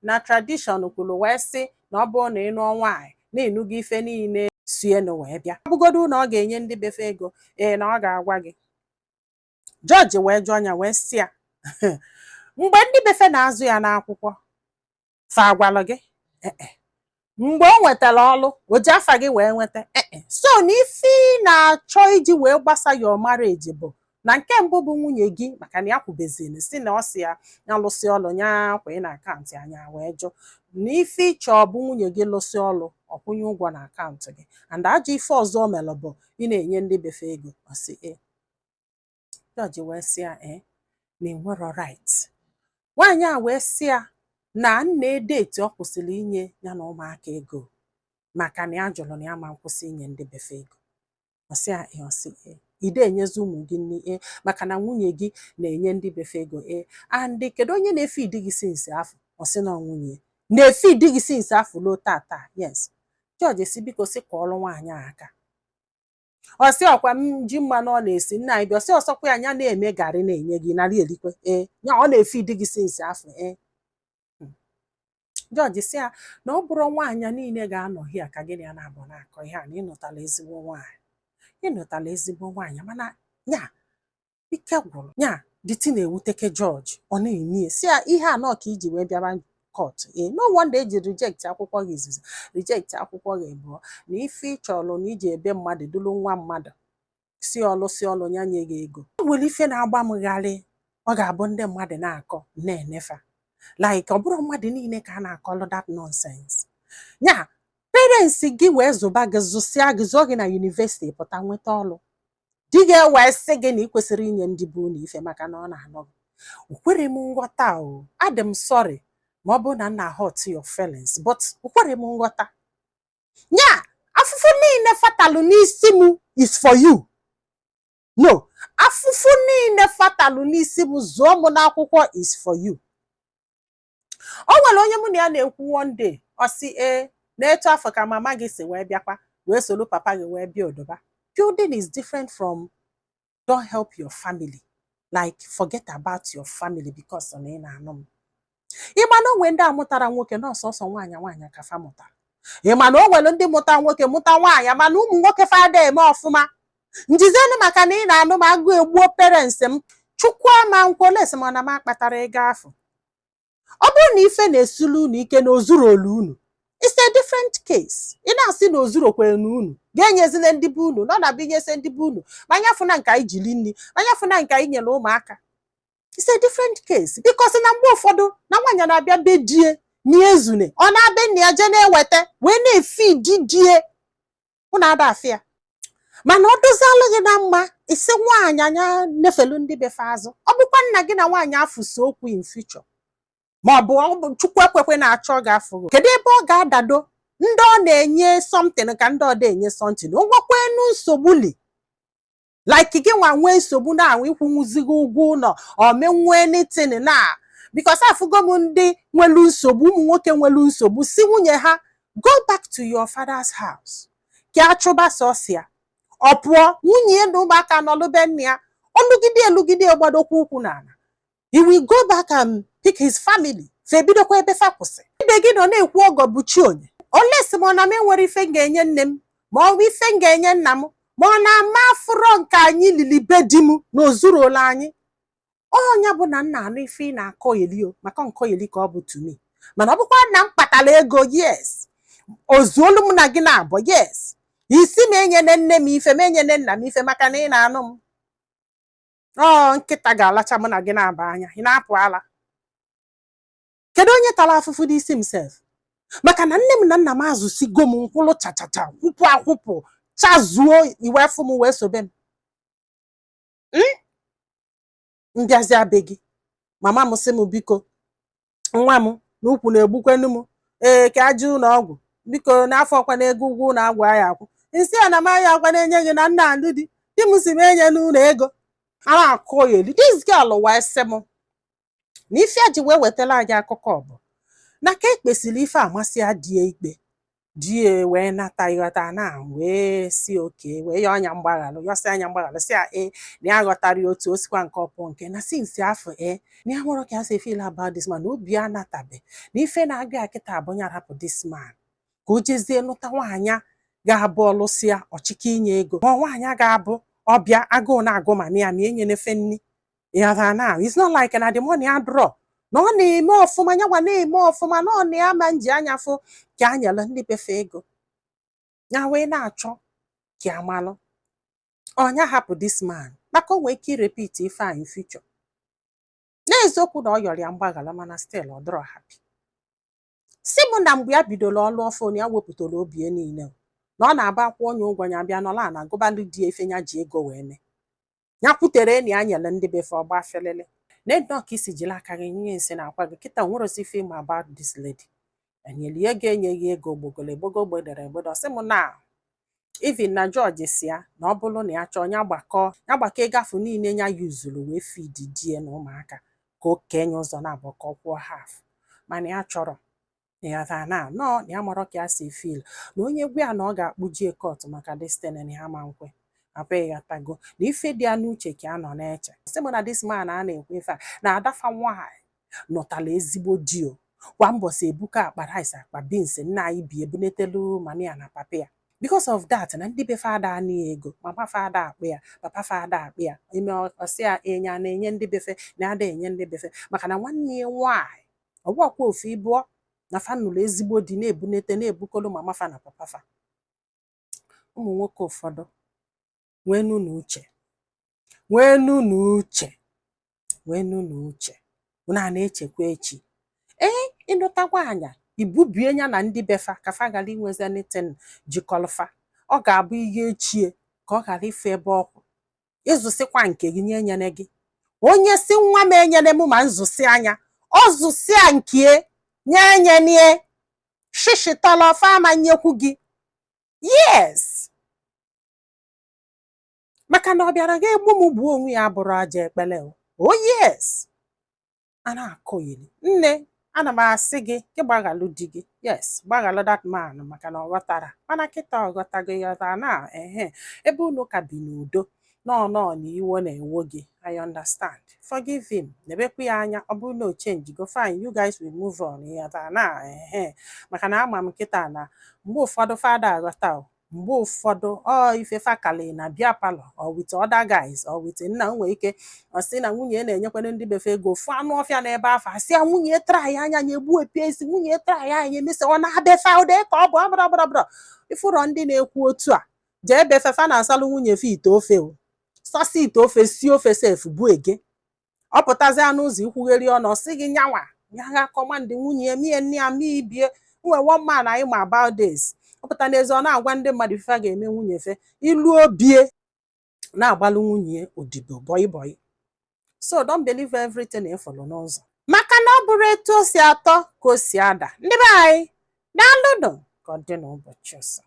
Na tradition kwuru wee sị na ọ bụrụ na ị nụọ nwaanyị na ịnụgo ife niile sienụ wee bịa, ọ bụgodu na ọ ga-enye ndị befe ego, ee, na ọ ga-agwa gị. Jọji wee jụọ ya wee sị ya, mgbe ndị befe na-azụ ya n'akwụkwọ, fa agwalụ gị? Ee. Mgbe o nwetara ọlụ, o ji afa gị wee nweta? Ee. So na ife ị na-achọ iji wee gbasa your marriage bụ na nke mbụ bụ nwunye gị, maka na ya kwubeziri si na ọ si ya ya lụsị ọlụ ya kwee na account anya, wee jụ na ife ịchọ bụ nwunye gị lụsị ọlụ, ọkwụnye ụgwọ na account gị, and ajọ ife ọzọ o mere bụ ị na-enye ndị befe ego. Ọ sị ee. Jọji wee sị ya ee, na enwero right. Nwaanyị a wee sị ya na nna edeti ọ kwụsịrị inye ya na ụmụaka ego, maka na ya jụrụ na ya ma nkwụsị inye ndị befe ego. Ọ sị ya ee. Ọ sị ee, ide enyezi ụmụ gị nri? Ee, maka na nwunye gị na-enye ndị befe ego. Ee. And kedu onye na-efeed gị since afọ? Ọ sị na ọ nwunye na-efeed gị since afọ luo tata. Yes. Jọji si biko sị kọọrọ nwaanyị a aka. Ọ sị ọkwa m ji mmanụ ọ na-esi nna anyị bịa. Ọsị ọsọkwa ya, ya na-eme garị na-enye gị narị elikwe. Ee, ya ọ na-efeed gị since afọ. Ee. Jọji sị ya na ọ bụrụ nwaanyị niile ga-anọ hia ka gị na ya na-abụ na-akọ ihe a, na ịnụtala ezigbo nwaanyị, ịnụtala ezigbo nwaanyị, mana ya ike gwụrụ ya dịtị na-ewuteke. Jọji ọ na-enye si ya ihe anọ ka iji wee bịaba court. Ee, no wonder eji reject akwụkwọ gị izizi, reject akwụkwọ gị abụọ, na ife ị chọrọ na iji ebe mmadụ dulu nwa mmadụ si ọlụ, si ọlụ ya nye gị ego. O nwere ife na-agba m gharị, ọ ga-abụ ndị mmadụ na-akọ na-enefa like ọ bụrụ mmadụ niile ka a na-akọlụ that nonsense. Ya parents gị wee zụba gị, zụsịa gị, zụọ gị na university, pụta nweta ọlụ, di gị wee sị gị na ị kwesịrị inye ndị bụ unu ife maka na ọ na-anọ gị. O kwere m nghọta o. Adị m sorry ma ọ bụrụ na m na hurt your feelings, but o kwere m nghọta. Nya afụfụ niile fatalụ n'isi m is for you. No, afụfụ niile fatalụ n'isi m zụọ m n'akwụkwọ is for you. O nwere onye mụ na ya na-ekwu one day, ọ sị ee, na-etu afọ ka mama gị si wee bịakwa wee soro papa gị wee bịa odoba. Building is different from don't help your family, like forget about your family because na ị na-anụ m. Ịma na onwe ndị amụtara nwoke na ọsọsọ nwaanyị, nwaanyị ka fa mụtara. Ịma na o nwere ndị mụta nwoke, mụta nwaanyị, mana ụmụ nwoke fada eme ọfụma njizenu, maka na ị na-anụ m agụ egbuo parents m. Chukwu ama nkwolesi, mana m akpatara ego afọ. Ọ bụrụ na ife na-esulu unu ike na ozuru olu unu, it's a different case. Ị na-asị na ozuru kwere na unu ga-enyezile ndị be unu nọ na binyese ndị be unu, manya fụna nke anyị jiri nri, manya fụna nke anyị nyere ụmụaka, it's a different case, because na mgbe ụfọdụ na nwaanyị na-abịa be die n'ezune, ọ na-abịa nna ya jee na-eweta wee na-efeed die unu ada afịa, mana ọ dozialụ gị na mma isi nwaanyị anya nefelu ndị befe azụ. Ọ bụkwa nna gị na nwaanyị afụsi okwu in future, ma ọ bụ Chukwu ekwekwe na-achọ gị afụ gị, kedu ebe ọ ga-adado ndị ọ na-enye something ka ndị ọ da-enye something? O nwekwenu nsogbu li like gị nwa nwee nsogbu na anwụ ịkwụnwuzighị ụgwọ ụlọ, ọ menwue anything na because afụgo m ndị nwelu nsogbu, ụmụ nwoke nwelu nsogbu si nwunye ha go back to your father's house ka achụba sọsịa. Ọ pụọ, nwunye ya na ụmụaka nọlụbe nna ya, ọlụgide elugide gbadokwa ụkwụ n'ala. He will go back and pick his family, fa ebidokwa ebe fa kwụsị. Ibe gị nọ na-ekwu ọgọ bụ chi onye olesi, ma ọ na m enwere ife m ga-enye nne m, ma ọ bụ ife m ga-enye nna m, ma ọ na-ama afụrọ nke anyị lili be di m na ozuruola anyị. Ọnya bụ na nna anụ ife ị na-akọ eli o, maka nkọ eli ka ọ bụ to me, mana ọ bụkwa na m kpatara ego, yes, ozuolu m na gị na-abụ, yes, isi m enyene nne m ife, m enyene nna m ife, maka na ị na-anụ m. Ọ nkịta ga-alacha mụ na gị na-aba anya. Ị na-apụ ala. Kedu onye tara afụfụ n'isi m sef? Maka na nne m na nna m azụsigo m nkwụlụ chachacha, kwụpụ akwụpụ, chazuo iwe fụ m wee sobe m. Mbịazịa be gị, mama m sị m biko nwa m na ukwu na-egbukwenu m, ee, ka aja ụlọ ọgwụ biko, n'afọ ọkwa na ego ụgwọ ụlọ agwụ anyị akwụ nsị ya na m anya akwa na-enye gị na nna alụ di di m si m enye n'ụlọ ego a na-akụ ya elu. This girl wee sị m na ife a ji wee wetara anyị akụkọ bụ na ka ekpesịrị ife amasị ya die ikpe. Di ya wee nata, ịghọta na, wee si oke wee yọọ anya mgbaghalụ, yọsị anya mgbaghalụ, si ya ee, na ya ghọtara ya otu o sikwa nke ọpụ nke na since afọ ee, na ya nwere ka ya si feel about this man, na obi ya anatabe, na ife na-agụ ya kịta abụ ya rapụ this man ka o jezie nụta nwaanyị ga-abụ ọlụsịa ọchịkọ inye ego, ma nwaanyị ga-abụ ọbịa agụụ na-agụ ma ya ma enyenefe nni. Ịghọtara na it's not like na the money adrọ, na ọ na-eme ọfụma, nyanwa na-eme ọfụma, na ọ na ya ma nji anya fụ ka a nyere ndị befe ego ya, wee na-achọ ka amalụ ọnya hapụ this man, maka o nwee ike irepeat ife a in future. N'eziokwu na ọ yọrọ ya mgbaghara, mana still ọ dịrọ happy. Si mụ na mgbe ya bidoro ọlụ ọfụ na ya wepụtara obi ya niile, na ọ na-aba akwụ onye ụgwọ, ya bịa nọla na agụbalụ di ya ife ya ji ego wee mee. Ya kwutere na ya nyere ndị befe ọgba felele na nnọọ ka isi jiri aka gị nye nsị na akwa gị kịta. Nwerozi ife ịma about this lady, enyere ya ego, enyeghị ego, gbogolo egbogo, gbedere egbedo. Sị m na even na George si ya na ọ bụrụ na ya chọọ ya gbakọ, ya gbakọ ego afọ niile ya yuzuru wee feed di ya na ụmụaka, ka o kee ya ụzọ na abụọ, ka ọ kwụọ half, mana ya chọrọ. Ịghọtara na nọọ na ya marọ ka ya si feel na onye gwa ya na ọ ga-akpụjie court maka destiny na ya ma nkwe akwa. Ịghọtago na ife dị ya n'uche ka a nọ na-eche. Sị m na this man a na-ekwu ife a na adafa nwaanyị nụtala ezigbo di o, kwa mbọsị ebuka akpa rice, akpa beans, nna anyị bi ebunetelu mami ya na papa ya. Because of that, na ndị be fada anị ego, mama fada akpụ ya, papa fada akpụ ya ime. Ọsị ya enya na-enye ndị befe na ada enye ndị befe, maka na nwanne ya nwaanyị ọgbọkwa ofu ịbụọ na fa nụrụ ezigbo di na-ebunete na-ebukolu mama fa na papa fa. Ụmụ nwoke ụfọdụ, nwee nụ na uche, nwee nụ na uche, nwee nụ na uche. Unu a na-echekwa echi ee, ịnụtakwa anya ibubie ya na ndị befa ka fa ghara inwezi anything jikọlfa. Ọ ga-abụ ihe echie ka ọ ghara ife ebe ọkwụ ịzụsịkwa nke gị nye enyere gị. Onye si nwa m enyere m ma nzụsị anya, ọ zụsịa nke nye enyenie shishitọla ọfa ama nyekwu gị. Yes, maka na ọ bịara ga-egbu m gbuo onwe ya bụrụ aja ekpele o. Oh yes, a na-akụ ili nne. Ana m asị gị gị gbaghalụ di gị. Yes, gbaghalụ that man, maka na ọ ghọtara, mana kịta ọ ghọtago. Ịghọta na ehe ebe unu ka bi n'udo nọọ nọọ na iwo na-ewo gị. I understand. Forgive him, lebekwa ya anya. Ọ bụrụ na o change go, fine, you guys will move on. Ịghọta na ehe, maka na ama m kịta na mgbe ụfọdụ fada aghọta o. Mgbe ụfọdụ ọ ife fakali na bịa parlour or with other guys or with nna nwee ike ọ sị na nwunye na-enyekwere ndị befe ego fụ anụ ọfịa n'ebe afọ, asị ya nwunye tara ya anya, nye egbu epi esi nwunye tara ya anya, emesi ọ na-abefe ụdị ka ọ bụ ọbụrọbụrọbụrọ. Ifụrọ ndị na-ekwu otu a jee befe fa na-asalụ nwunye fe ite ofe o, sọsị ite ofe, si ofe sef bụ ege. Ọ pụtazi anụ ụzọ ikwugheri ọnụ, ọ sị gị nyanwa nyagha command nwunye mie nne ya mie ibie. Nwe one man anyị ma about this, ọ pụta n'ezi, ọ na-agwa ndị mmadụ ife a ga-eme nwunye fe ilu obie na-agbalụ nwunye odibo boy boy. So don't believe everything ị fụrụ n'ụzọ, maka na ọ bụrụ etu o si atọ ka o si ada. Ndị be anyị, daalụnụ. Ka ọ dị n'ụbọchị ọzọ.